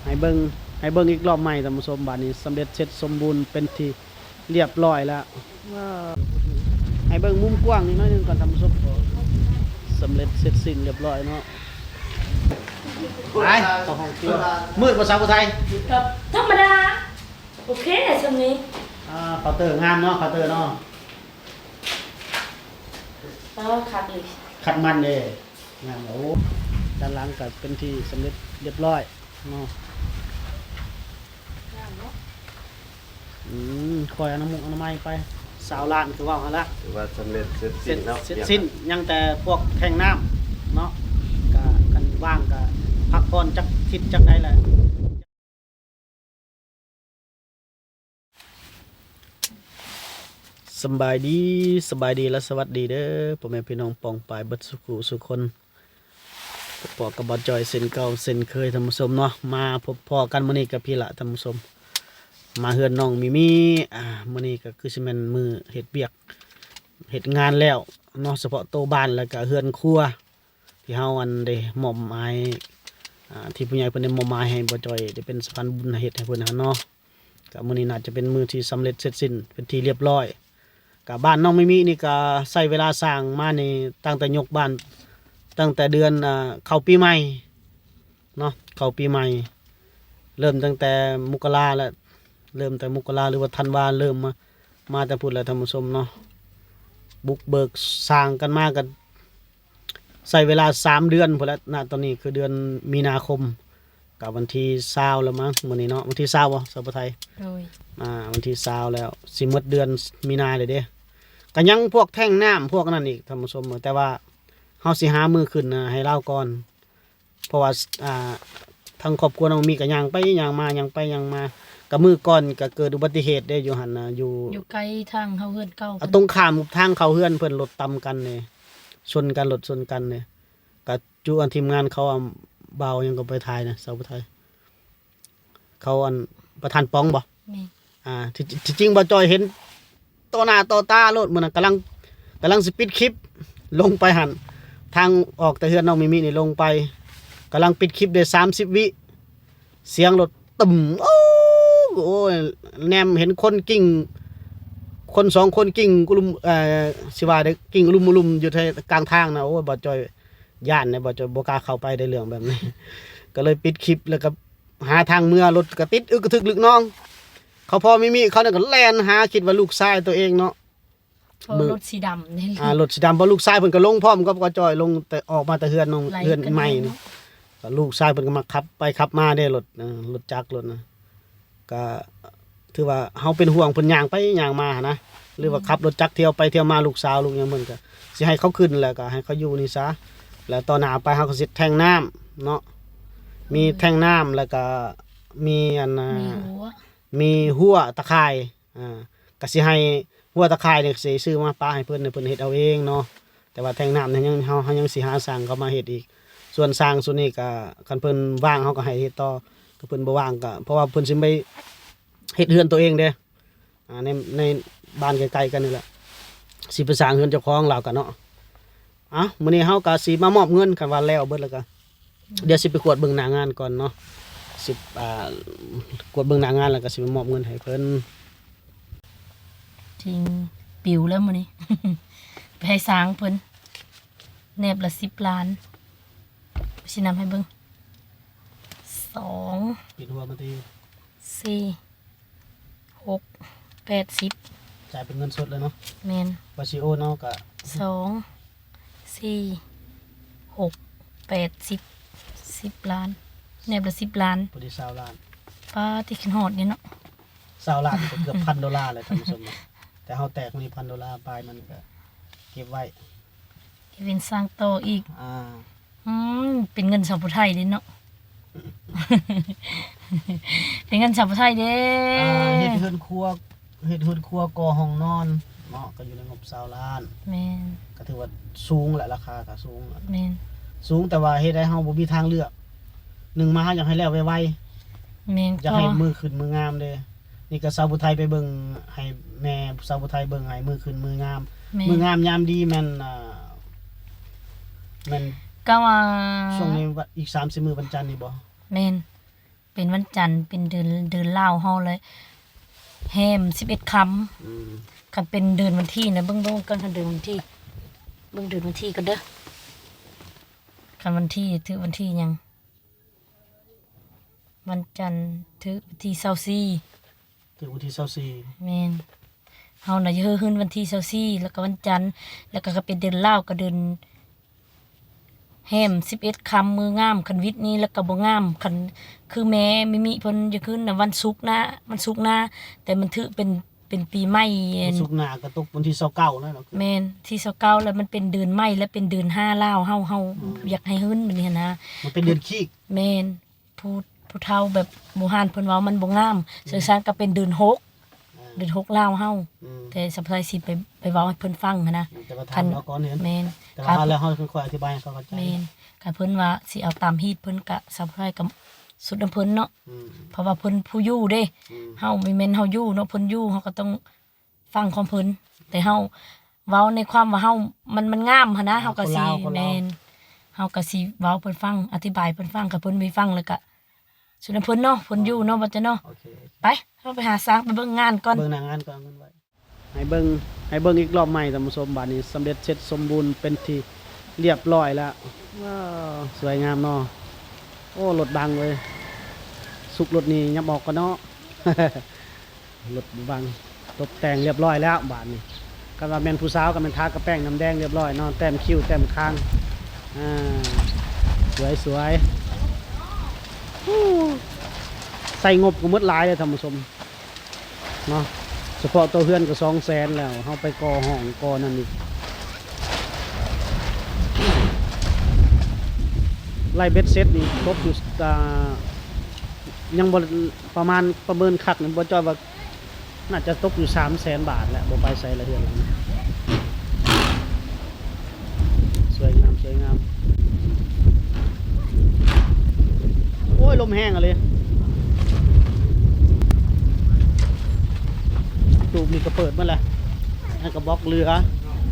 ໃຫ້ເບິ່ງ ໃຫ້ເບິ່ງອີກລອບໃໝ່ທ່ານຜູ້ຊົມ. ບາດນີ້ສຳເລັດເສັດສົມບູນເປັນທີ່ລຽບລ້ອຍແລ້ວ. ໃຫ້ເບິ່ງມຸມກວ້າງອີກໜ້ອຍໜຶ່ງກ່ອນທ່ານຜູ້ຊົມ. ສຳເລັດເສັດສິ້ນລຽບລ້ອຍເນາະ. ໄປ ເຂົ້າຫ້ອງຄົວ. ມືດບໍ່ສາວຜູ້ໄທ? ກໍທຳມະດາ. ໂອເຄ ສ່ຳນີ້. ອ່າ ເຄົາເຕີງາມເນາະ ເຄົາເຕີເນາະ. ເອີ ຄັກອີ່ຫຼີ. ຄັດມັນເດ້. ງາມ. ໂອ້ ດ້ານຫຼັງກໍເປັນທີ່ສຳເລັດລຽບລ້ອຍເນາະ. ງາມເນາະ. ອືມ ຄ່ອຍອະນາມຸກອະນາໄມໄປ. ຊາວລ້ານຄືເວົ້າຫັ້ນລະ. ຖືວ່າສຳເລັດເສັດສິ້ນເນາະ. ເສັດ ເສັດສິ້ນ. ຍັງແຕ່ພວກແທງນ້ຳເນາະ. ກະຄັນວ່າງກະພັກຜ່ອນຈັກທິດຈັກໃດແຫຼະ. ສຳບາຍດີ ສະບາຍດີ ແລະ ສະຫວັດດີເດີ ພໍ່ແມ່ພີ່ນ້ອງປ້ອງປາຍເບິດສູ່ຄູ່ສູ່ຄົນ. ພົບພໍ້ກັບບ່າວຈ້ອຍເຊັ່ນເກົ່າເຊັ່ນເຄີຍທ່ານຜູ້ຊົມເນາະ. ມາພົບພໍ້ກັນມື້ນີ້ກັບພີ້ລະທ່ານຜູ້ຊົມ. ມາເຮືອນນ້ອງມີມີ. ອ່າ ມື້ນີ້ກໍຄືຊິແມ່ນມື້ເຮັດວຽກເຮັດງານແລ້ວເນາະ ສະເພາະໂຕບ້ານ ແລ້ວກໍເຮືອນຄົວ ທີ່ເຮົາອັນໄດ້ມອບໝາຍ ອ່າ ທີ່ຜູ້ໃຫຍ່ເພິ່ນໄດ້ມອບໝາຍໃຫ້ບ່າວຈ້ອຍໄດ້ເປັນສະພານບຸນເຮັດໃຫ້ເພິ່ນຫັ້ນເນາະ. ກະມື້ນີ້ໜ້າຈະເປັນມື້ທີ່ສຳເລັດເສັດສິ້ນເປັນທີ່ລຽບລ້ອຍ. ກະບ້ານນ້ອງມີມີນີ້ກະໃຊ້ເວລາສ້າງມານີ້ຕັ້ງແຕ່ຍົກບ້ານ ຕັ້ງແຕ່ເດືອນ ອ່າ ເຂົ້າປີໃໝ່ເນາະ ເຂົ້າປີໃໝ່. ເລີ່ມຕັ້ງແຕ່ມົກກະລາແລ້ວ ເລີ່ມແຕ່ມົກກະລາ ຫຼືວ່າທັນວາ ເລີ່ມມາ ມາແຕ່ພຸ້ນແຫຼະທ່ານຜູ້ຊົມເນາະ. ບຸກເບີກສ້າງກັນມາກະ ໃຊ້ເວລາສາມເດືອນພຸ້ນແຫຼະ. ນະ ຕອນນີ້ຄືເດືອນມີນາຄົມ ກະວັນທີຊາວແລ້ວມັ້ງ ມື້ນີ້ເນາະ. ວັນທີຊາວບໍ່ ສາວຜູ້ໄທ? ໂດຍ. ອ່າ ວັນທີຊາວແລ້ວ ຊິໝົດເດືອນມີນາແລ້ວເດ້. ກະຍັງພວກແທງນ້ຳພວກນັ້ນອີກທ່ານຜູ້ຊົມ ແຕ່ວ່າເຮົາຊິຫາມື້ຂຶ້ນນະໃຫ້ລາວກ່ອນ ເພາະວ່າ ອ່າ ທາງຄອບຄົວນ້ອງມີກະຍ່າງໄປຍ່າງມາ ຍ່າງໄປຍ່າງມາ. ກະມື້ກ່ອນກະເກີດອຸບັດຕິເຫດເດ້ ຢູ່ຫັ້ນນະ ຢູ່ ຢູ່ໃກ້ທາງເຮົາເຮືອນເກົ່າ ອາ ເພິ່ນ ຕົງຂ້າມທາງເຂົ້າເຮືອນເພິ່ນ ລົດຕຳກັນເດ້ ຊົນກັນ ລົດຊົນກັນເດ້. ກະຈຸອັນທີມງານເຂົາ ອ່າ ບ່າວຫຍັງກໍໄປຖ່າຍນະ ສາວຜູ້ໄທ ເຂົາ ອັນ ປະທານປອງບໍ່? ແມ່ນ. ອ່າ ທີ່ ທີ່ຈິງບ່າວຈ້ອຍເຫັນຕໍ່ໜ້າຕໍ່ຕາໂລດ ມື້ນັ້ນກຳລັງ ກຳລັງຊິປິດຄລິບລົງໄປຫັ້ນ ທາງອອກແຕ່ເຮືອນນ້ອງມີມີນີ້ລົງໄປ ກຳລັງປິດຄລິບໄດ້ສາມສິບວິ ສຽງລົດຕຶ້ມ ໂອ້ ໂອ້ຍ ແນມເຫັນຄົນກິ້ງ ຄົນສອງຄົນກິ້ງກຸລຸມ ເອີ ຊິວ່າໄດ້ກິ້ງອຸລຸມອຸລຸມຢູ່ແຖວກາງທາງນະ. ໂອ້ຍ ບ່າວຈ້ອຍຢ້ານເດ້ ບ່າວຈ້ອຍບໍ່ກ້າເຂົ້າໄປໃນເລື່ອງແບບນີ້ ກໍເລີຍປິດຄລິບ ແລ້ວກໍຫາທາງເມືອ ລົດກໍຕິດອຶກກະທຶກລຶກໜອງ. ເຂົາພໍ່ມີມີເຂົານັ້ນກໍແລ່ນຫາ ຄິດວ່າລູກຊາຍຕົວເອງເນາະ. ເພາະ ມື້ ລົດສີດຳນີ້ ອ່າ ລົດສີດຳ ເພາະລູກຊາຍເພິ່ນກໍລົງພ້ອມກັບບ່າວຈ້ອຍ ລົງແຕ່ ອອກມາແຕ່ເຮືອນນ້ອງ ເຮືອນໃໝ່ນີ້. ກະລູກຊາຍເພິ່ນກໍມັກຂັບໄປຂັບມາເດ້ລົດ ເອີ ລົດຈັກລົດນະ. ກະຖືວ່າເຮົາເປັນຫ່ວງເພິ່ນຍ່າງໄປຍ່າງມາຫັ້ນນະ ຫຼືວ່າ ອືມ ຂັບລົດຈັກທ່ຽວໄປທ່ຽວມາ ລູກສາວລູກຫຍັງເພິ່ນກະຊິໃຫ້ເຂົາຂຶ້ນ ແລ້ວກະໃຫ້ເຂົາຢູ່ນີ້ຊະ. ແລ້ວຕໍ່ໜ້າໄປເຮົາກໍຊິແທງນ້ຳເນາະ ມີ ອືມ ແທງນ້ຳ ແລ້ວກະມີອັນ ມີຮົ້ວ ມີຮົ້ວຕາຂ່າຍ. ອ່າ ກະຊິໃຫ້ ຮົ້ວຕາຂ່າຍນີ້ຊິຊື້ມາປະໃຫ້ເພິ່ນ ໃຫ້ເພິ່ນເຮັດເອົາເອງເນາະ. ແຕ່ວ່າແທງນ້ຳນີ້ຍັງ ເຮົາ ເຮົາຍັງຊິຫາຊ່າງເຂົາມາເຮັດອີກ. ສ່ວນຊ່າງສ່ວນນີ້ກະ ຄັນເພິ່ນວ່າງເຮົາກໍໃຫ້ເຮັດຕໍ່ ຄັນເພິ່ນບໍ່ວ່າງກະ ເພາະວ່າເພິ່ນຊິໄປເຮັດເຮືອນຕົວເອງເດ້ ອ່າ ໃນ ໃນບ້ານໃກ້ໆກັນນີ້ແຫຼະ ຊິໄປສ້າງເຮືອນເຈົ້າຂອງລາວກະເນາະ. ເອົ້າ ມື້ນີ້ເຮົາກະຊິມາມອບເງິນ ຄັນວ່າແລ້ວເບິດແລ້ວກະ ດຽວຊິໄປກວດເບິ່ງໜ້າງານກ່ອນເນາະ ຊິ ອ່າ ກວດເບິ່ງໜ້າງານແລ້ວກໍຊິມາມອບເງິນໃຫ້ເພິ່ນ. ຈິງປິວແລ້ວມື້ນີ້ ໄປໃຫ້ຊ່າງເພິ່ນ ແໜບລະສິບລ້ານ ຊິນັບໃຫ້ເບິ່ງ ສອງ ປິດຫົວມາຕິ ສີ່ ຫົກ ແປດ ສິບ ຈ່າຍເປັນເງິນສົດເລີຍເນາະ. ແມ່ນ. ວ່າຊິໂອນເອົາກະ ສອງ ສີ່ ຫົກ ແປດ ສິບ ສິບລ້ານ ແໜບລະສິບລ້ານ ພໍດີຊາວລ້ານ. ປ້າ ຕິ ຄິດຮອດເດ້ເນາະ ຊາວລ້ານກໍເກືອບພັນໂດລາແລ້ວທ່ານຜູ້ຊົມເນາະ. ແຕ່ເຮົາແຕກມີພັນໂດລາປາຍ ມັນກໍເກັບໄວ້ ເກັບເປັນສ້າງຕໍ່ອີກ. ອ່າ ອືມ ເປັນເງິນສາວຜູ້ໄທເດ້ເນາະ ເປັນເງິນສາວຜູ້ໄທເດ້. ອ່າ ເຮັດເຮືອນຄົວ ເຮັດເຮືອນຄົວ ກໍ່ຫ້ອງນອນເນາະ ກໍຢູ່ໃນງົບຊາວລ້ານ. ແມ່ນ. ກໍຖືວ່າສູງແຫຼະ ລາຄາກໍສູງ. ແມ່ນ. ສູງ ແຕ່ວ່າເຮັດໃຫ້ເຮົາບໍ່ມີທາງເລືອກ. ໜຶ່ງມາ ເຮົາຢາກໃຫ້ແລ້ວໄວໆ. ແມ່ນ. ຢາກໃຫ້ ກໍ ມື້ຂຶ້ນມື້ງາມເດ້. ນີ້ກໍສາວຜູ້ໄທໄປເບິ່ງໃຫ້ແມ່ ສາວຜູ້ໄທເບິ່ງໃຫ້ມື້ຂຶ້ນມື້ງາມ. ແມ່ນ. ມື້ງາມຍາມດີແມ່ນ ອ່າ ແມ່ນ ກໍວ່າ ຊ່ວງນີ້ ອີກສາມສີ່ມື້ວັນຈັນນີ້ບໍ່? ແມ່ນ. ເປັນວັນຈັນ ເປັນເດືອນ ເດືອນລາວເຮົາ ແລະ ແຮມສິບເອັດຄ່ຳ. ອືມ ຄັນເປັນເດືອນວັນທີນະ ເບິ່ງ ເບິ່ງກ່ອນ ຄັນເດືອນວັນທີ ເບິ່ງເດືອນວັນທີກ່ອນເດີ. ຄັນວັນທີ ຖືກວັນທີຫຍັງ? ວັນຈັນ ຖືກວັນທີຊາວສີ່. ຖືກວັນທີຊາວສີ່. ແມ່ນ. ເຮົານະ ເຮີ ຮືນວັນທີຊາວສີ່ ແລ້ວກໍວັນຈັນ ແລ້ວກໍ ກໍເປັນເດືອນລາວ ກໍເດືອນແຮມສິບເອັດຄ່ຳ ມື້ງາມ. ຄັນວິດນີ້ແລ້ວກໍບໍ່ງາມ. ຄັນຄືແມ່ມິມິເພິ່ນຢາກຄືນນະ ວັນສຸກນະ ວັນສຸກນະ ແຕ່ມັນຖືກເປັນ ເປັນປີໃໝ່ ວັນສຸກໜ້າກໍຕົກວັນທີຊາວເກົ້ານັ້ນເນາະ. ແມ່ນ ທີຊາວເກົ້າ ແລ້ວມັນເປັນເດືອນໃໝ່ ແລະ ເປັນເດືອນຫ້າລາວເຮົາ ເຮົາ ອືມ ຢາກໃຫ້ຮືນແບບນີ້ຫັ້ນນະ. ມັນເປັນເດືອນຄີກ. ແມ່ນ. ຜູ້ ຜູ້ເຖົ້າແບບບູຮານເພິ່ນເວົ້າມັນບໍ່ງາມ. ອືມ ເຊິ່ງຊັ້ນກໍເປັນເດືອນຫົກ ອ່າ ເດືອນຫົກລາວເຮົາ. ອືມ ແຕ່ສາວຜູ້ໄທຊິໄປ ໄປເວົ້າໃຫ້ເພິ່ນຟັງຫັ້ນນະ. ອືມ ແຕ່ວ່າຖາມລາວກ່ອນເຫັນ ແມ່ນ ແຕ່ວ່າຖ້າແລ້ວເຮົາຄ່ອຍອະທິບາຍໃຫ້ເຂົາເຂົ້າໃຈ. ແມ່ນ. ຄັນເພິ່ນວ່າຊິເອົາຕາມຮີດ ເພິ່ນກະ ສາວຜູ້ໄທກໍສຸດນຳເພິ່ນເນາະ. ອືມ ເພາະວ່າເພິ່ນຜູ້ຢູ່ເດ້. ອືມ ເຮົາ ບໍ່ແມ່ນເຮົາຢູ່ເນາະ ເພິ່ນຢູ່ ເຮົາກໍຕ້ອງ ຟັງຂອງເພິ່ນ ແຕ່ເຮົາເວົ້າໃນຄວາມວ່າເຮົາ ມັນ ມັນງາມຫັ້ນນະ. ອ່າ ເຮົາກໍຊິ ຄົນລາວ ຄົນລາວ ແມ່ນ ເຮົາກໍຊິເວົ້າເພິ່ນຟັງ ອະທິບາຍເພິ່ນຟັງ ຄັນເພິ່ນມີຟັງແລ້ວກະ ສຸດນຳເພິ່ນເນາະ ເພິ່ນຢູ່ເນາະ ໂອເຄ ບໍ່ເຈົ້າເນາະ. ໂອເຄ ໄປ ເຮົາໄປຫາສ້າງ ໄປເບິ່ງງານກ່ອນ ເບິ່ງໜ້າງານກ່ອນ ເງິນໄວ້ ໃຫ້ເບິ່ງ ໃຫ້ເບິ່ງອີກລອບໃໝ່ທ່ານຜູ້ຊົມ. ບາດນີ້ສຳເລັດເສັດສົມບູນເປັນທີ່ລຽບລ້ອຍແລ້ວ. ວ້າວ ສວຍງາມເນາະ. ໂອ້ ລົດບັງເວີຍ ສຸກລົດນີ້ຫຍັບອອກກ່ອນເນາະ. ລົດບັງ ຕົບແຕ່ງລຽບລ້ອຍແລ້ວບາດນີ້. ຄັນວ່າແມ່ນຜູ້ສາວກໍແມ່ນທາກະແປ້ງນ້ຳແດງລຽບລ້ອຍເນາະ ແຕ້ມຄິ້ວແຕ້ມຄາງ. ອ່າ ສວຍໆ. ໂອ້ ໃຊ້ງົບກໍໝົດຫຼາຍເລີຍທ່ານຜູ້ຊົມເນາະ. ສະເພາະຕົວເຮືອນກໍສອງແສນແລ້ວ ເຮົາໄປກໍ່ຫ້ອງກໍ່ນັ້ນອີກ ໄລ່ເບັດເສັດນີ້ຕົກຢູ່ ອ່າ ຍັງບໍ່ ປະມານປະເມີນຄັກນີ້ ບໍ່ຈ່ອຍວ່າໜ້າຈະຕົກຢູ່ສາມແສນບາດແຫຼະ ບໍ່ໄປໃສລະເຮືອນຫຼັງນີ້. ສວຍງາມ ສວຍງາມ. ໂອ້ຍ ລົມແຮງອີ່ຫຼີ. ຕູບນີ້ກໍເປີດໝົດແລ້ວ ອັນກະບອກເຫຼືອ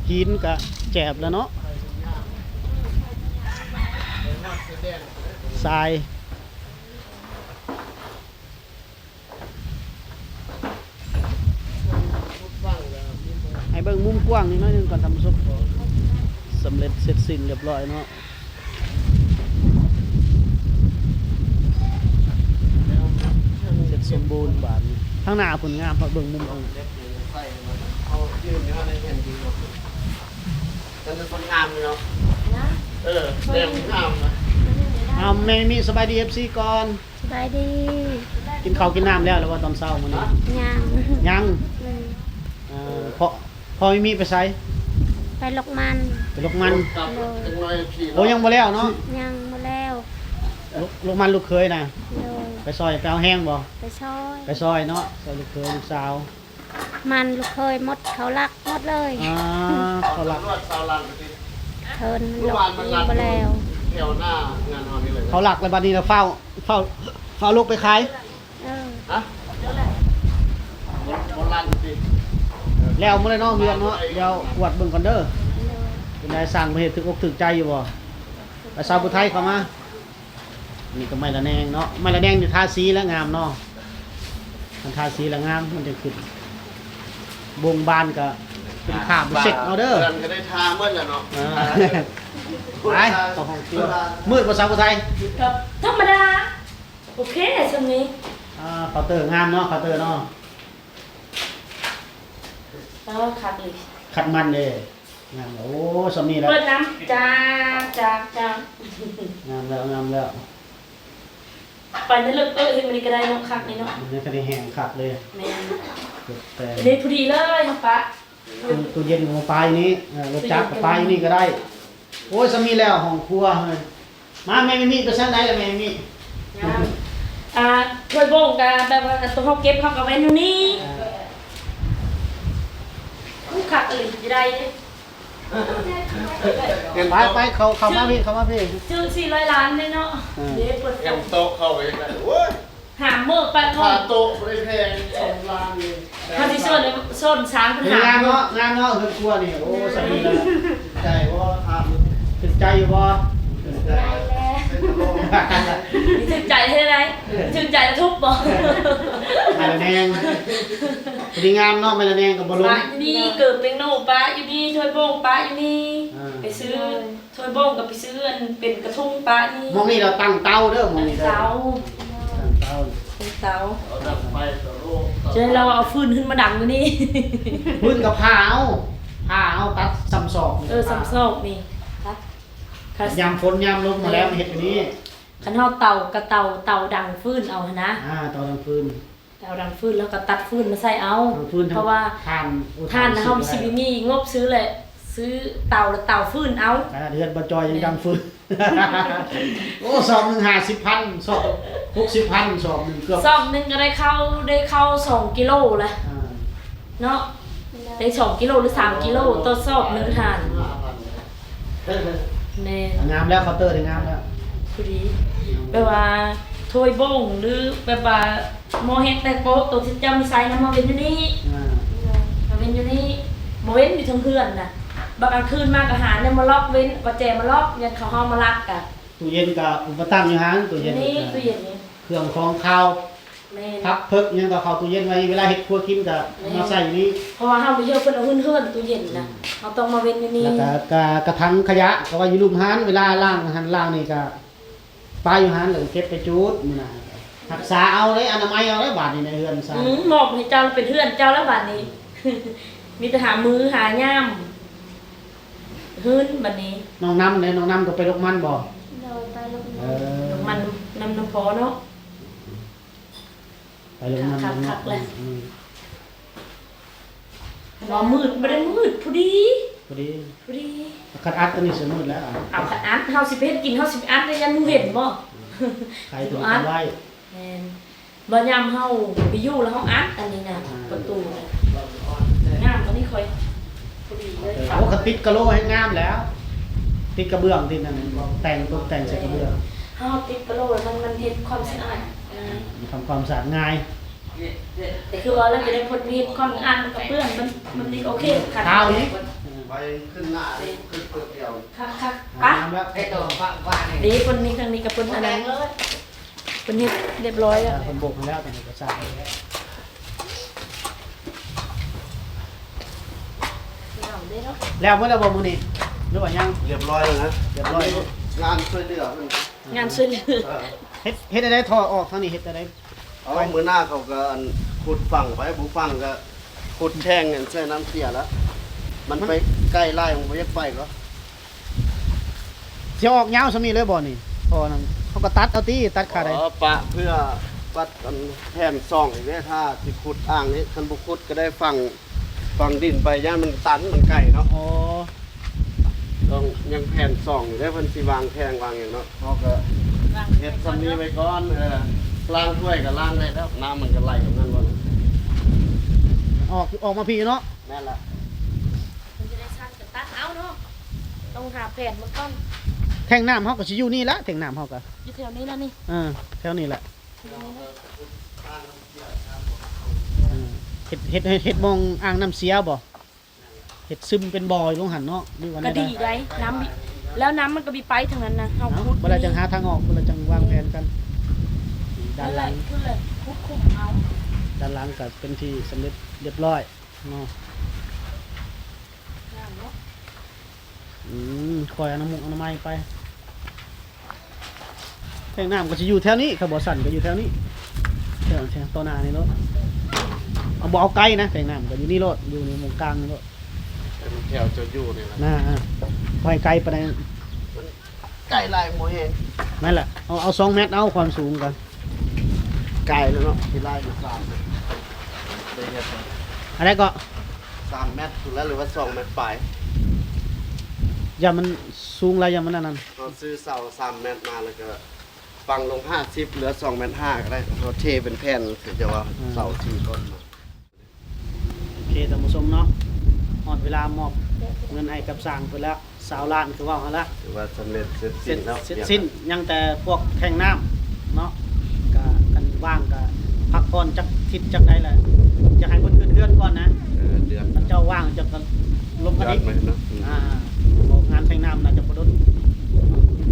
ຫີນກະແຈບແລ້ວເນາະ ຊາຍ. ໃຫ້ເບິ່ງມຸມກວ້າງອີກໜ້ອຍໜຶ່ງກ່ອນທ່ານຜູ້ຊົມ. ສຳເລັດເສັດສິ້ນລຽບລ້ອຍເນາະ ເສັດສົມບູນບາດນີ້. ທາງໜ້າພຸ້ນງາມ ເບິ່ງມຸມອັນ ເຮົາຢືນຢູ່ຫັ້ນໃນແຜ່ນດິນເນາະ ແຕ່ມັນງາມຢູ່ເນາະ. ເອີ ແຕ່ມັນງາມນະ. ເອົາ ແມ່ມິ ສະບາຍດີ ເອັຟຊີ ກ່ອນ. ສະບາຍດີ. ກິນເຂົ້າກິນນ້ຳແລ້ວ ຫຼືວ່າຕອນເຊົ້າມື້ນີ້? ຍັງ ຍັງ. ອືມ ເອີ ພໍ່ ພໍ່ມີໄປໃສ? ໄປລົກມັນ. ໄປລົກມັນ. ໂດຍ. ໂອ້ ຍັງບໍ່ແລ້ວເນາະ? ຍັງບໍ່ແລ້ວ. ລົກ ລົກມັນລູກເຂີຍນະ? ໂດຍ. ໄປຊ່ອຍ ໄປເອົາແຮງບໍ່? ໄປຊ່ອຍ ໄປຊ່ອຍເນາະ ຊ່ອຍລູກເຂີຍລູກສາວ. ມັນລູກເຂີຍໝົດ ເຂົາລັກໝົດເລີຍ. ອ່າ ເຂົາລັກ ເພິ່ນມັນລົກອີກບໍ່ແລ້ວ ເຂົາລັກແລ້ວ. ບາດນີ້ລະຟ້າວ ຟ້າວ ຟ້າວລົກໄປຂາຍ. ເອີ ຮະ ແລ້ວມື້ໃດເນາະ ເຮືອນເນາະ ດຽວກວດເບິ່ງກ່ອນເດີ. ໂດຍ. ເປັນໃດ ສ້າງມາເຮັດຖືກອົກຖືກໃຈຢູ່ບໍ່? ໄປຊາວຜູ້ໄທເຂົ້າມາ. ນີ້ກໍໄມ້ລະແນງເນາະ ໄມ້ລະແນງນີ້ທາສີແລ້ວງາມເນາະ ຄັນທາສີແລ້ວງາມ ມັນຈັ່ງຂຶ້ນ ບົງບານກໍເປັນຄາບເຊັກເອົາເດີ. ເຮືອນກໍໄດ້ທາໝົດແລ້ວເນາະ. ອ່າ ໄປເຂົ້າຫ້ອງຄົວ. ມືດບໍ່ ສາວຜູ້ໄທ? ກໍທຳມະດາ. ໂອເຄ ສ່ຳນີ້. ອ່າ ເຄົາເຕີງາມເນາະ ເຄົາເຕີເນາະ. ເອີ ຄັກອີ່ຫຼີ ຄັດມັນເດ້. ງາມແລ້ວ ໂອ້ ສ່ຳນີ້ແຫຼະ ເປີດນ້ຳ ຈ້າ ຈ້າ ຈ້າ. ງາມແລ້ວ ງາມແລ້ວ. ໄປໃນເລິກເອີ ເຮັດມື້ນີ້ກໍໄດ້ເນາະ ຄັກນີ້ເນາະ ມັນຍັງທັນໄດ້ແຫ້ງຄັກເລີຍ. ແມ່ນ ແຕ່ນີ້ພໍດີເລີຍ ເຮົາປະ ຕູ້ ຕູ້ເຢັນກໍມາປະຢູ່ນີ້ ເອີ ລົດຈັກກໍປະຢູ່ນີ້ກໍໄດ້. ໂອ້ຍ ສ່ຳນີ້ແລ້ວ ຫ້ອງຄົວເຮີ້ຍ. ມາ ແມ່ມິມີໄປທາງໃດລະແມ່ມິມີ? ອ່າ ຖ້ວຍໂບງກະແບບວ່າ ອັນໂຕເຮົາເກັບເຮົາກະໄວ້ຢູ່ນີ້. ອ່າ ໂອ້ ຄັກອີ່ຫຼີ ຊິໄດ້ເດ້. ໄປ ໄປ ເຂົ້າ ເຂົ້າມາພີ້ ເຂົ້າມາພີ້. ຊື້ສີ່ຮ້ອຍລ້ານເດ້ເນາະ. ເອີ ເດ້ ເປີດ ແຖມໂຕະເຂົ້າໄປອີກແລ້ວ. ໂອ້ຍ ຫາມມື້ປານ ຄ່າໂຕະບໍ່ໄດ້ແພງ ສອງລ້ານນີ້. ເຮົາຊິຊວນ ຊວນຊ້າງເພິ່ນຫາ ງາມເນາະ ງາມເນາະ ເຮືອນຄົວນີ້. ໂອ້ ສາມີລະ ຖືກໃຈບໍ່? ຖາມ ຖືກໃຈຢູ່ບໍ່? ຖືກໃຈ. ຖືກໃຈເຮັດໃດ? ຖືກໃຈແລ້ວທຸບບໍ່? ໄມ້ລະແນງ ພໍດີງາມເນາະ ໄມ້ລະແນງກໍບໍ່ລົງ. ປະຢູ່ນີ້ ເກີບແປ້ງໂນປະຢູ່ນີ້ ຖ້ວຍໂບງປະຢູ່ນີ້ ອ່າ ໄປຊື້ ໂດຍ ຖ້ວຍໂບງກໍໄປຊື້ອັນເປັນກະທຸງປະນີ້. ໝ່ອງນີ້ລະຕັ້ງເຕົາເດີ ໝ່ອງນີ້ເດີ ຕັ້ງເຕົາ ຕັ້ງເຕົາ ຕັ້ງເຕົາ ຈະໃຫ້ລາວເອົາຟືນຂຶ້ນມາດັງຢູ່ນີ້ ຟືນກໍຜ່າເອົາ ຜ່າເອົາ ຕັດຊ່ຳຊອກນີ້ ເອີ ຊ່ຳຊອກນີ້ ຕັດ ຍາມຝົນຍາມລົມມາແລ້ວ ເຮັດຢູ່ນີ້. ຄັນເຮົາເຕົາກະເຕົາ ເຕົາດັງຟືນເອົາຫັ້ນນະ ອ່າ ເຕົາດັງຟືນ ເຕົາດັງຟືນ ແລ້ວກໍຕັດຟືນມາໃສ່ເອົາ ເອົາຟືນ ເພາະວ່າຖ່ານ ໂອ້ ຖ່ານເຮົາຊິບໍ່ມີງົບຊື້ແຫຼະ ຊື້ເຕົາ ແລ້ວເຕົາຟືນເອົາ. ຂະໜາດເຮືອນບໍ່ຈ່ອຍຍັງດັງຟືນ ໂອ້ ສອບໜຶ່ງຫ້າສິບພັນ ສອບຫົກສິບພັນ ສອບໜຶ່ງເກືອບ ສອບໜຶ່ງກໍໄດ້ເຂົ້າ ໄດ້ເຂົ້າສອງກິໂລລະ ອ່າ ເນາະ ໄດ້ສອງກິໂລ ຫຼື ສາມກິໂລຕໍ່ສອບໜຶ່ງຫັ້ນ. ແມ່ນ ງາມແລ້ວ ເຄົາເຕີນີ້ງາມແລ້ວ ພໍດີ ແບບວ່າຖ້ວຍໂບງ ຫຼື ແບບວ່າໝໍ້ເຮັດແຕ່ໂປະ ໂຕທີ່ເຈົ້າມີໃຊ້ນຳມາເວັນຢູ່ນີ້ ອ່າ ມາເວັນຢູ່ນີ້ ບໍ່ເວັນຢູ່ເທິງເຮືອນນະ. ບາງກາງຄືນມາກໍຫາແນວມາລັອກເວັນ ເອົາປະແຈມາລັອກ ຢ້ານເຂົາເຮົາມາລັກກະ ຕູ້ເຢັນກໍອຸປະຕັ້ງຢູ່ຫັ້ນ ຕູ້ເຢັນນີ້ ຕູ້ເຢັນນີ້ ເຄື່ອງຂອງຄາວ ແມ່ນ ຜັກເຜິກຫຍັງກໍເຂົ້າຕູ້ເຢັນໄວ້ ເວລາເຮັດຄົວກິນກໍ ແມ່ນ ມາໃສ່ຢູ່ນີ້ ເພາະວ່າເຮົາບໍ່ຢາກເພິ່ນເອົາຂຶ້ນເຮືອນຕູ້ເຢັນນະ ອືມ ເຮົາຕ້ອງມາເວັນຢູ່ນີ້ ແລ້ວກໍ ກະ ກະຖັງຂະຫຍະກໍໄວ້ຢູ່ລຸ່ມຫັ້ນ ເວລາລ້າງຫັ້ນລ້າງນີ້ກໍປະຢູ່ຫັ້ນ ແລ້ວກໍເກັບໄປຈູດມື້ໜ້າ ຮັກສາເອົາເດ້ ອະນາໄມເອົາເດ້ ບາດນີ້ໃນເຮືອນຊານ ອືມ ມອບໃຫ້ເຈົ້າເປັນເຮືອນເຈົ້າແລ້ວບາດນີ້ ມີແຕ່ຫາມື້ຫາຍາມຮືນບາດນີ້. ນ້ອງນ້ຳເດ້ ນ້ອງນ້ຳກໍໄປລົກມັນບໍ່? ໂດຍ ໄປລົກມັນ ເອີ ລົກມັນນຳ ນຳພໍ່ເນາະ. ໄປລົງນຳ ຄັກໆ ເນາະ ເລີຍ ອືມ ວ່າມືດ ບໍ່ໄດ້ມືດ ພໍດີ ພໍດີ ພໍດີ ຄັນອັດອັນນີ້ຊິມືດແລ້ວ ເອົາ ຄັນອັດ ເຮົາຊິໄປເຮັດກິນ ເຮົາຊິໄປອັດໄດ້ ຢ້ານໝູ່ເຫັນບໍ່? ອືມ ໃຄຕົວນີ້ໄວ້ ແມ່ນ ບໍ່ ຍາມເຮົາໄປຢູ່ແລ້ວເຮົາອັດອັນນີ້ນະ ອ່າ ປະຕູນະ ງາມ ອັນນີ້ຂ້ອຍ ພໍດີເລີຍ. ໂອ້ ຄັນຕິດກະໂຫຼແຮ່ງງາມແລ້ວ ຕິດກະເບື້ອງ ຕິດນັ້ນ ແຕ່ງ ຕົກແຕ່ງໃສ່ກະເບື້ອງ ເຮົາຕິດກະໂຫຼແລ້ວມັນ ມັນເຮັດຄວາມສະອາດງ່າຍ ອືມ ທຳຄວາມສະອາດງ່າຍ ແຕ່ຄືວ່າແລ້ວຈະໄດ້ພົດເຮັດຄວາມສະອາດ ມັນກະເປື້ອນ ມັນ ມັນນີ້ໂອເຄ ຄັກ ຂາວອີກ ໄປຂຶ້ນໜ້ານີ້ ຂຶ້ນເກືອບດຽວ ຄັກໆ ປະ ໄດ້ຕໍ່ປະວ່ານີ້ ເດ້ ເພິ່ນມີທາງນີ້ກະເພິ່ນອັນນັ້ນ ເພິ່ນເຮັດຮຽບຮ້ອຍແລ້ວ ເພິ່ນໂບກໃຫ້ແລ້ວ ເປັນເອກະສານ ແລ້ວໝົດແລ້ວບໍ່ມື້ນີ້ ຫຼືວ່າຍັງ? ຮຽບຮ້ອຍແລ້ວນະ ຮຽບຮ້ອຍ ງານຊ່ວຍເຫຼືອເພິ່ນ ງານຊ່ວຍເຫຼືອ ເອີ ເຮັດ ເຮັດແນວໃດ ທໍ່ອອກທາງນີ້ ເຮັດແນວໃດ? ເອົາ ມື້ໜ້າເຂົາກໍ ອັນ ຂຸດຝັງໄປ ບໍ່ຝັງກໍຂຸດແທງໃສ່ນ້ຳເສຍລະ ມັນ ມັນໄປໄກຫຼາຍ ມັນບໍ່ຢາກໄປກໍ ຊິເອົາອອກຍາວສ່ຳນີ້ເລີຍບໍ່ນີ້? ພໍນັ້ນ ເຮົາກໍຕັດເອົາຕິ ຕັດຂາດໃດ? ອໍ ປະເພື່ອປັດ ອັນ ແຜ່ນສອງອີກເດ້ ຖ້າຊິຂຸດອ່າງນີ້ ຄັນບໍ່ຂຸດກໍໄດ້ຝັງ ຝັງດິນໄປ ຢ້ານມັນຕັນ ມັນໄກເນາະ ອໍ ຕ້ອງຍັງແຜ່ນສອງຢູ່ເດ້ ເພິ່ນຊິວາງແທງວາງຫຍັງເນາະ ເຮົາກໍເຮັດສ່ຳນີ້ໄວ້ກ່ອນ ເອີ ລ້າງຖ້ວຍກໍລ້າງໄດ້ແລ້ວ ນ້ຳມັນກໍໄຫຼກັບນັ້ນແລ້ວ ອອກ ອອກມາພີ້ເນາະ ແມ່ນລະ ມັນຈະໄດ້ຊັ້ນກໍຕັດເອົາເນາະ ຕ້ອງຫາແຜນມັນກ່ອນ ແທງນ້ຳເຮົາກໍຊິຢູ່ນີ້ລະ ແທງນ້ຳເຮົາກໍຢູ່ແຖວນີ້ລະນີ້ ເອີ ແຖວນີ້ແຫຼະ ເອີ ເຮັດ ເຮັດ ເຮັດ ເຮັດໝ່ອງອ່າງນ້ຳເສຍບໍ່? ເຮັດຊຶມເປັນບໍ່ລົງຫັ້ນເນາະ ຫຼືວ່າແນວໃດ? ກໍດີໄດ໋ ນ້ຳ ແລ້ວນ້ຳມັນກໍບໍ່ໄປທາງນັ້ນນະ ເຮົາ ເອົ້າ ຂຸດ ບັດລະຈັ່ງຫາທາງອອກ ບັດລະຈັ່ງວາງແຜນກັນ ນີ້ ດ້ານຫຼັງ ພຸ້ນແຫຼະ ຂຸດຂຸມເອົາ ດ້ານຫຼັງກໍເປັນທີ່ສຳເລັດຮຽບຮ້ອຍເນາະ ງາມເນາະ ອືມ ຄ່ອຍອະນາມຸກອະນາໄມໄປ ແທງນ້ຳກໍຊິຢູ່ແຖວນີ້ ຄັນບໍ່ຊັ້ນກໍຢູ່ແຖວນີ້ ແຖວ ແຖວຕໍ່ໜ້ານີ້ໂລດ ເອົາ ບໍ່ເອົາໄກນະ ແທງນ້ຳກໍຢູ່ນີ້ໂລດ ຢູ່ໃນໝ່ອງກາງນີ້ໂລດ ແຖວເຈົ້າຢູ່ນີ້ລະ ນະ ບໍ່ໃຫ້ໄກປານໃດ ມັນໄກຫຼາຍບໍ່ແຮງ ນັ້ນແຫຼະ ເອົາ ເອົາສອງແມັດ ເອົາຄວາມສູງກໍ ໄກແລ້ວເນາະ ທີ່ລາຍຢູ່ສາມ ໄດ້ເຮັດ ອັນໃດກໍ ສາມແມັດພຸ້ນລະ ຫຼືວ່າສອງແມັດປາຍ ຢ້ານມັນສູງຫຼາຍ ຢ້ານມັນອັນນັ້ນ ເຮົາຊື້ເສົາສາມແມັດມາ ແລ້ວກໍຝັງລົງຫ້າສິບ ເຫຼືອສອງແມັດຫ້າກໍໄດ້ ເຮົາເທເປັນແຜ່ນ ຄືຈະວ່າ ອືມ ເສົາສີ່ທ່ອນມາ ໂອເຄ ທ່ານຜູ້ຊົມເນາະ ຮອດເວລາມອບເງິນໃຫ້ກັບຊ່າງເພິ່ນແລ້ວ ຊາວລ້ານ ຄືເວົ້າຫັ້ນລະ ຖືວ່າສຳເລັດເສັດສິ້ນແລ້ວ ເສັດ ເສັດສິ້ນ ຍັງແຕ່ພວກແທງນ້ຳເນາະ ກະຄັນວ່າງກະພັກຜ່ອນຈັກທິດຈັກໃດແຫຼະ ຢາກໃຫ້ເພິ່ນຂຶ້ນເຮືອນກ່ອນນະ ເອີ ເດືອນ ຄັນເຈົ້າວ່າງເຈົ້າກໍລົງມາອີກ ເດືອນໜຶ່ງເນາະ ອືມ ອ່າ ເພາະງານແທງນ້ຳໜ້າຈະບໍ່ດົນ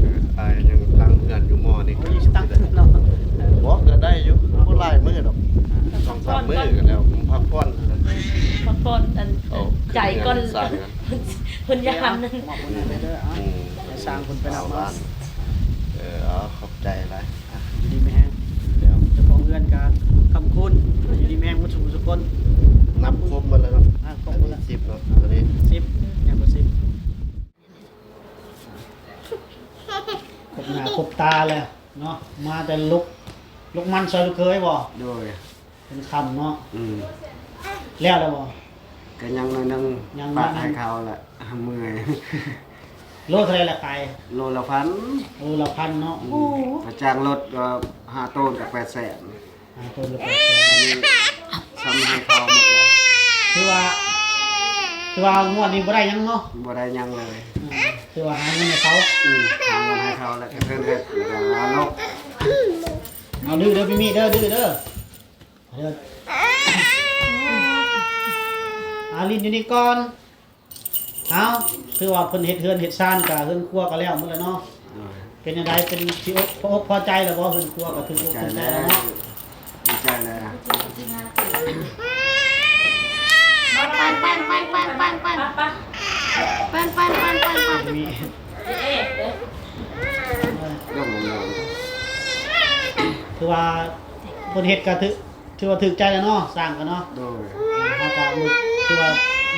ເອີ ອ້າຍຍັງຫຼັງ ເຮືອນຢູ່ມໍ່ນີ້ ໂອ້ ຢູ່ສະຕັງເນາະ ບໍ່ ກໍໄດ້ຢູ່ ບໍ່ຫຼາຍມື້ດອກ ສອງສາມມື້ກໍແລ້ວ ພັກຜ່ອນ ພັກຜ່ອນອັນ ໂອ້ ໃຈກ່ອນ ເພິ່ນ ເພິ່ນຢ້ານ ມອບເພິ່ນໃຫ້ເດີ ເອົາ ອືມ ໃຫ້ຊ່າງເພິ່ນໄປນຳເອົາ ເອົາ ເອີ ເອົາ ຂອບໃຈຫຼາຍ ອ່ະ ຢູ່ດີມີແຮງ ແລ້ວ ເຈົ້າຂອງເຮືອນກໍຄ້ຳຄູນ ຢູ່ດີມີແຮງໝົດສູ່ຜູ້ສູ່ຄົນ ນັບຄົບໝົດແລ້ວເນາະ ອ່າ ຄົບໝົດແລ້ວ ອັນນີ້ສິບເນາະ ອັນນີ້ສິບ ຍັງບໍ່ສິບ ຄົບໜ້າຄົບຕາແລ້ວເນາະ ມາແຕ່ລຸກ ລຸກມັນຊ່ອຍລູກເຂີຍບໍ່? ໂດຍ ເປັນຄ່ຳເນາະ ອືມ ແລ້ວແລ້ວບໍ່? ກໍຍັງໜ້ອຍໜຶ່ງ ຍັງໜ້ອຍໜຶ່ງ ປະໃຫ້ເຂົາລະ ເມື່ອຍ ໂລເທົ່າໃດລະຂາຍ? ໂລລະພັນ ໂລລະພັນເນາະ ອືມ ໂອ້ ຄ່າຈ້າງລົດກໍຫ້າໂຕນກໍແປດແສນ ຫ້າໂຕນກໍແປດແສນ ອັນນີ້ຊ່ຳໃຫ້ເຂົາໝົດເລີຍ ຖືວ່າ ຖືວ່າງວດນີ້ບໍ່ໄດ້ຫຍັງເນາະ ບໍ່ໄດ້ຫຍັງເລີຍ ອືມ ຖືວ່າຫາເງິນໃຫ້ເຂົາ ອືມ ຫາເງິນໃຫ້ເຂົາແລ້ວກໍເທິງເຮັດ ແລ້ວກໍຫາລູກ ເອົາດື້ເດີ ພີ່ມີເດີ ດື້ເດີ ເດີ ອາ ຫຼິ້ນຢູ່ນີ້ກ່ອນ ເອົາ ຖືວ່າເພິ່ນເຮັດເຮືອນເຮັດຊານກະເຮືອນຄົວກະແລ້ວໝົດແລ້ວເນາະ ໂດຍ ເປັນຈັ່ງໃດ ເປັນທີ່ອົກ ພໍອົກພໍໃຈແລ້ວບໍ່? ເຮືອນຄົວກະຖືກອົກຖືກໃຈແລ້ວເນາະ ດີໃຈແລ້ວ ໄປ ໄປ ໄປ ໄປ ໄປ ໄປ ໄປ ມີ ຖືວ່າເພິ່ນເຮັດກະຖືກ ຖືວ່າຖືກໃຈແລ້ວເນາະ ສ້າງກັນເນາະ ໂດຍ ເຮົາກໍມີ ຖືວ່າ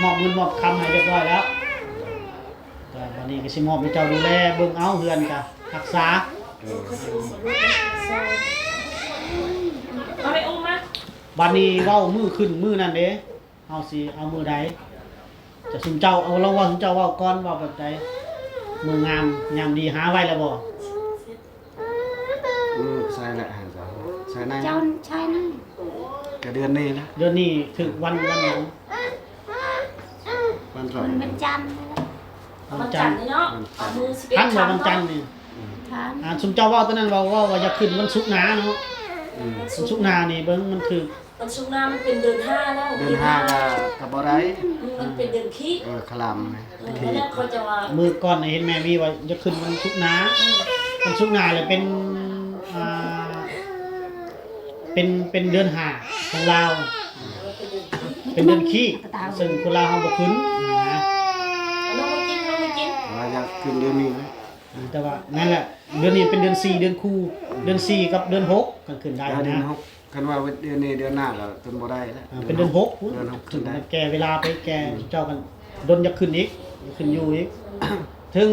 ມອບເງິນມອບຄຳໃຫ້ຮຽບຮ້ອຍແລ້ວ ກໍບັດນີ້ກໍຊິມອບໃຫ້ເຈົ້າດູແລເບິ່ງເອົາເຮືອນກະຮັກສາ ໂດຍ ເອົາໄປອຸ້ມມາ ບັດນີ້ເວົ້າມື້ຂຶ້ນມື້ນັ້ນເດ້ ເຮົາຊິເອົາມື້ໃດ? ຈະຊຸມເຈົ້າ ເອົາ ລອງເວົ້າ ຊຸມເຈົ້າເວົ້າກ່ອນ ເວົ້າແບບໃດ? ມື້ງາມຍາມດີຫາໄວ້ແລ້ວບໍ່? ອືມ ໃສ່ແຫຼະ ໃສ່ໃນ ເຈົ້າໃສ່ໃນ ກະເດືອນນີ້ນະ ເດືອນນີ້ຖືກວັນ ວັນຫຍັງ? ວັນເສົາ ວັນຈັນ ວັນຈັນນີ້ເນາະ ວັນຈັນ ເອົາມື້ສິບເອັດ ທັນບໍ່ວັນຈັນນີ້? ອືມ ທັນ ອ່າ ຊຸມເຈົ້າເວົ້າຕອນນັ້ນ ເວົ້າ ເວົ້າວ່າຢາກຂຶ້ນວັນສຸກໜ້າເນາະ ອືມ ວັນສຸກໜ້ານີ້ເບິ່ງມັນຖືກ ວັນສຸກໜ້າມັນເປັນເດືອນຫ້າແລ້ວ ເດືອນຫ້າກໍ ກໍບໍ່ໄດ້ ອືມ ມັນເປັນເດືອນຂີ້ ເອີ ຄະລຳ ເອີ ນັ້ນແຫຼະ ເຂົາຈະວ່າ ມື້ກ່ອນເຫັນແມ່ວີວ່າຈະຂຶ້ນວັນສຸກໜ້າ ອືມ ວັນສຸກໜ້າແຫຼະເປັນ ອ່າ ເປັນ ເປັນເດືອນຫ້າຂອງລາວ ເອີ ເປັນເດືອນຂີ້ ເປັນເດືອນຂີ້ ເຊິ່ງຄົນລາວເຮົາບໍ່ຂຶ້ນນະ ເອົາລົງມາກິນ ລົງມາກິນ ວ່າຢາກຂຶ້ນເດືອນນີ້ນະ ອ່າ ແຕ່ວ່ານັ້ນແຫຼະ ເດືອນນີ້ເປັນເດືອນສີ່ ເດືອນຄູ່ ເດືອນສີ່ກັບເດືອນຫົກ ຄັນຂຶ້ນໄດ້ນະ ເດືອນຫົກ ຄັນວ່າເດືອນນີ້ເດືອນໜ້າກໍເປັນບໍ່ໄດ້ແລ້ວ ອ່າ ເປັນເດືອນຫົກພຸ້ນ ເດືອນຫົກຂຶ້ນໄດ້ ແກ່ເວລາໄປແກ່ ອືມ ເຈົ້າກັນດົນຢາກຂຶ້ນອີກ ຢາກຂຶ້ນຢູ່ອີກ ເຖິງ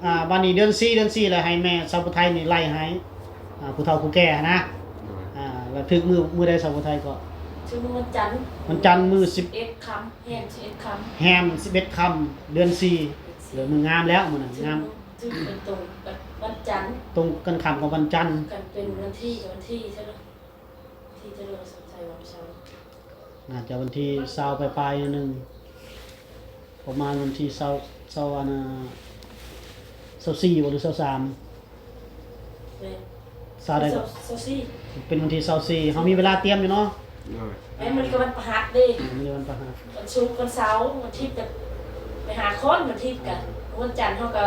ອ່າ ບາດນີ້ເດືອນສີ່ ເດືອນສີ່ແລ້ວໃຫ້ແມ່ສາວຜູ້ໄທນີ້ໄລ່ໃຫ້ ອ່າ ຜູ້ເຖົ້າຜູ້ແກ່ຫັ້ນນະ ໂດຍ ອ່າ ແລ້ວຖືກມື້ ມື້ໃດສາວຜູ້ໄທກໍ? ຖືກມື້ວັນຈັນ ວັນຈັນມື້ສິບເອັດຄ່ຳ ແຮມສິບເອັດຄ່ຳ ແຮມສິບເອັດຄ່ຳ ເດືອນສີ່ ເດືອນສີ່ ເດືອນມື້ງາມແລ້ວມື້ນັ້ນ ຖືກ ງາມ ຖືກເປັນຕົງກັນວັນຈັນ ຕົງກັນຂ້າມກັບວັນຈັນ ກັນເປັນວັນທີ ວັນທີເທົ່າໃດ? ທີ່ຈະເລີນສົນໃຈວັນເສົາ ໜ້າຈະວັນທີຊາວປາຍໆໜຶ່ງ ປະມານວັນທີຊາວ ຊາວ ອັນນ່າ ຊາວສີ່ບໍ່ ຫຼື ຊາວສາມ ແມ່ນ ຊາວໃດກໍ ຊາວສີ່ ເປັນວັນທີຊາວສີ່ ເຮົາມີເວລາຕຽມຢູ່ເນາະ ໂດຍ ແມ່ນ ມື້ນີ້ກໍວັນພະຫັດເດ້ ມື້ນີ້ວັນພະຫັດ ວັນສຸກ ວັນເສົາ ວັນທິດກໍໄປຫາຄົນ ວັນທິດກໍ ວັນຈັນເຮົາກໍ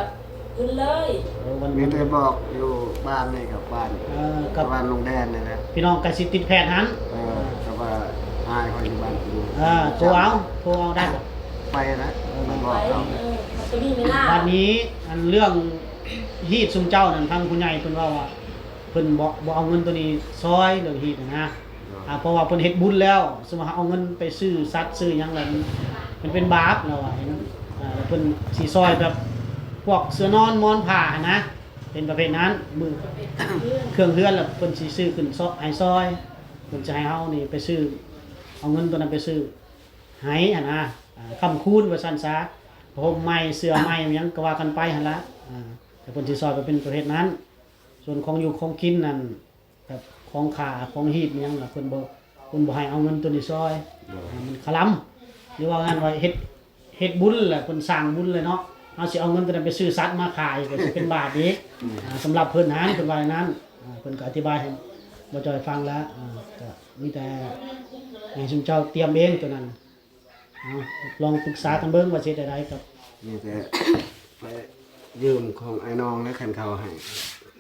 ຂຶ້ນເລີຍ ເອີ ວັນ ມີແຕ່ບອກຢູ່ບ້ານນີ້ກັບບ້ານ ເອີ ກັບບ້ານລຸງແດນນີ້ແຫຼະ ພີ່ນ້ອງໃກ້ຊິຕິດແພດຫັ້ນ ເອີ ກໍວ່າອ້າຍຂ້ອຍຢູ່ບ້ານພຸ້ນ ເອີ ໂທເອົາ ໂທເອົາໄດ້ບໍ່? ໄປນະ ເອີ ໄປບອກເຂົາ ເອີ ມັນກໍມີເວລາ ບັດນີ້ ອັນເລື່ອງຮີດຊຸມເຈົ້ານັ້ນ ທາງຜູ້ໃຫຍ່ເພິ່ນເວົ້າວ່າ ເພິ່ນບໍ່ ບໍ່ເອົາເງິນໂຕນີ້ຊ່ອຍເລື່ອງຮີດຫັ້ນນະ ອ່າ ເພາະວ່າເພິ່ນເຮັດບຸນແລ້ວ ສົມມຸດເຮົາເອົາເງິນໄປຊື້ສັດຊື້ຫຍັງແລ້ວ ມັນ ມັນເປັນບາບ ລາວວ່າ ເຫັນ ອ່າ ແລ້ວເພິ່ນຊິຊ່ອຍແບບພວກເສື້ອນອນໝອນຜ້າຫັ້ນນະ ເປັນປະເພດນັ້ນ ມື້ ເຄື່ອງເຮືອນ ແລ້ວເພິ່ນຊິຊື້ຂຶ້ນຊອກໃຫ້ຊ່ອຍ ເພິ່ນຈະໃຫ້ເຮົານີ້ໄປຊື້ ເອົາເງິນໂຕນັ້ນໄປຊື້ໃຫ້ຫັ້ນນະ ອ່າ ຄ້ຳຄູນວ່າຊັ້ນຊະ ຜ້າຫົ່ມໃໝ່ ເສື້ອໃໝ່ ຫຍັງກໍວ່າກັນໄປຫັ້ນລະ ອ່າ ແຕ່ເພິ່ນຊິຊ່ອຍໄປເປັນປະເພດນັ້ນ ສ່ວນຂອງຢູ່ຂອງກິນນັ້ນ ແບບຂອງຂ້າຂອງຮີດຫຍັງລະ ເພິ່ນບໍ່ ເພິ່ນບໍ່ໃຫ້ເອົາເງິນໂຕນີ້ຊ່ອຍ ໂດຍ ອ່າ ມັນຄະລຳ ຫຼືວ່າງານວ່າເຮັດ ເຮັດບຸນລະ ເພິ່ນສ້າງບຸນລະເນາະ ເຮົາຊິເອົາເງິນໂຕນັ້ນໄປຊື້ສັດມາຂາຍ ກໍຊິເປັນບາບອີກ ອືມ ອ່າ ສຳລັບເພິ່ນຫັ້ນ ເພິ່ນວ່າຢ່າງນັ້ນ ອ່າ ເພິ່ນກໍອະທິບາຍໃຫ້ບ່າວຈອຍຟັງລະ ອ່າ ກໍມີແຕ່ໃຫ້ຊຸມເຈົ້າຕຽມເອງໂຕນັ້ນ ເອົາ ລອງປຶກສາກັນເບິ່ງວ່າຊິເຮັດແນວໃດກັບ ມີແຕ່ໄປຢືມຂອງອ້າຍນ້ອງແຫຼະ ຄັນເຂົາໃຫ້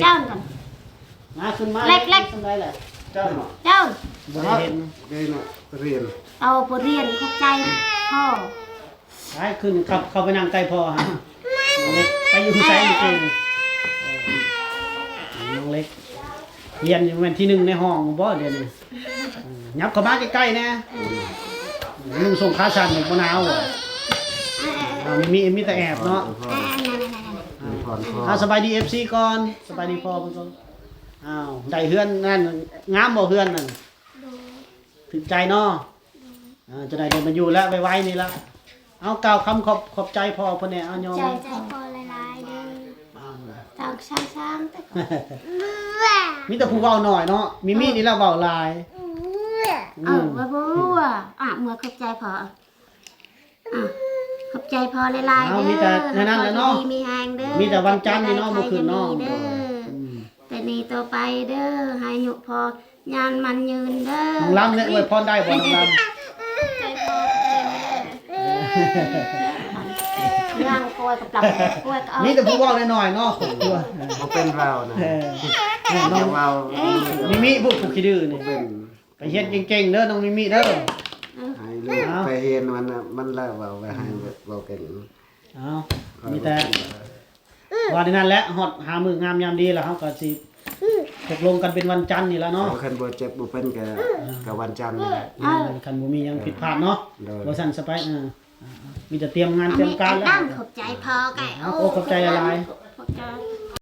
ເຈົ້າກ່ອນ ມາຂຶ້ນມາ ເລັກໆ ຂຶ້ນໄດ້ແຫຼະ ເຈົ້າເນາະ ເຈົ້າ ບໍ່ໄດ້ເຫັນ ໄດ້ເນາະ ຮຽນ ເອົາບົດຮຽນ ຂອບໃຈພໍ່ ໄປຂຶ້ນ ເຂົ້າ ເຂົ້າໄປນັ່ງໃກ້ພໍ່ຫັ້ນ ນ້ອງເລັກ ໄປຢູ່ໃສມື້ກີ້ນີ້ ເອີ ນ້ອງເລັກ ຮຽນຢູ່ແມ່ນທີໜຶ່ງໃນຫ້ອງບໍ່ດຽວນີ້? ເອີ ຫຍັບເຂົ້າມາໃກ້ໆແດ່ ນຸ່ງສົ້ງຂາສັ້ນບໍ່ໜາວບໍ່? ອ່າ ມີ ມີ ມີແຕ່ແອບເນາະ ອວຍພອນ ອວຍພອນພໍ່ ອ່າ ສະບາຍດີ ເອັຟຊີ ກ່ອນ ສະບາຍດີພໍ່ເພິ່ນກ່ອນ ອ້າວ ໄດ້ເຮືອນນັ້ນ ງາມບໍ່ເຮືອນນັ້ນ? ຖືກໃຈເນາະ ອ່າ ຈະໄດ້ ໄດ້ມາຢູ່ແລ້ວໄວໆນີ້ລະ ເອົາກ່າວຄຳຂອບ ຂອບໃຈພໍ່ເພິ່ນແດ່ ເອົາຍອມ ໃຈ ໃຈພໍ່ຫຼາຍໆເດີ ອ່າ ທາງຊ້າງໆ ມີແຕ່ຜູ້ເວົ້າໜ້ອຍເນາະ ມີມີນີ້ລະເວົ້າຫຼາຍ ເອີ ອືມ ວ່າບໍ່ ອ່າ ເມື່ອ ຂອບໃຈພໍ່ ອ່າ ຂອບໃຈພໍ່ຫຼາຍໆເດີ ເອົາ ມີແຕ່ແນວນັ້ນແຫຼະເນາະ ຢູ່ດີມີແຮງເດີ ມີແຕ່ວັນຈັນນີ້ເນາະ ມື້ຄືນເນາະ ເດີ ອືມ ແຕ່ນີ້ຕໍ່ໄປເດີ ໃຫ້ອາຍຸພໍ່ຍານໝັ້ນຍືນເດີ ນ້ອງລຳເນຍ ອວຍພອນໄດ້ບໍ່ນ້ອງລຳ? ໃຈພໍ່ເດີ ຍ່າງກວຍກັບຫຼັບກວຍກໍເອົາ ມີແຕ່ຜູ້ເວົ້າໜ້ອຍໆເນາະ ບໍ່ເປັນເວົ້ານະ ເອີ ເວົ້າ ມີມີຜູ້ ຜູ້ຂີ້ດື້ນີ້ ເປັນ ໄປຮຽນເກັ່ງໆເດີນ້ອງມິມິເດີ ໃຫ້ລູກໄປຮຽນ ມັນ ມັນລະເວົ້າ ວ່າໃຫ້ເວົ້າເກັ່ງ ເອົາ ມີແຕ່ ວ່າໃນນັ້ນແຫຼະ ຮອດຫາມື້ງາມຍາມດີແລ້ວ ເຮົາກໍຊິຕົກລົງກັນເປັນວັນຈັນນີ້ລະເນາະ ຄັນບໍ່ເຈັບບໍ່ເປັນກໍ ກໍວັນຈັນນີ້ແຫຼະ ຄັນບໍ່ມີຫຍັງຜິດພາດເນາະ ບໍ່ຊັ້ນສະໄປ ເອີ ມີແຕ່ຕຽມງານຕຽມການແລ້ວ ຂອບໃຈພໍ່ໄກ່ ໂອ້ ຂອບໃຈຫຼາຍໆ ຂອບໃຈ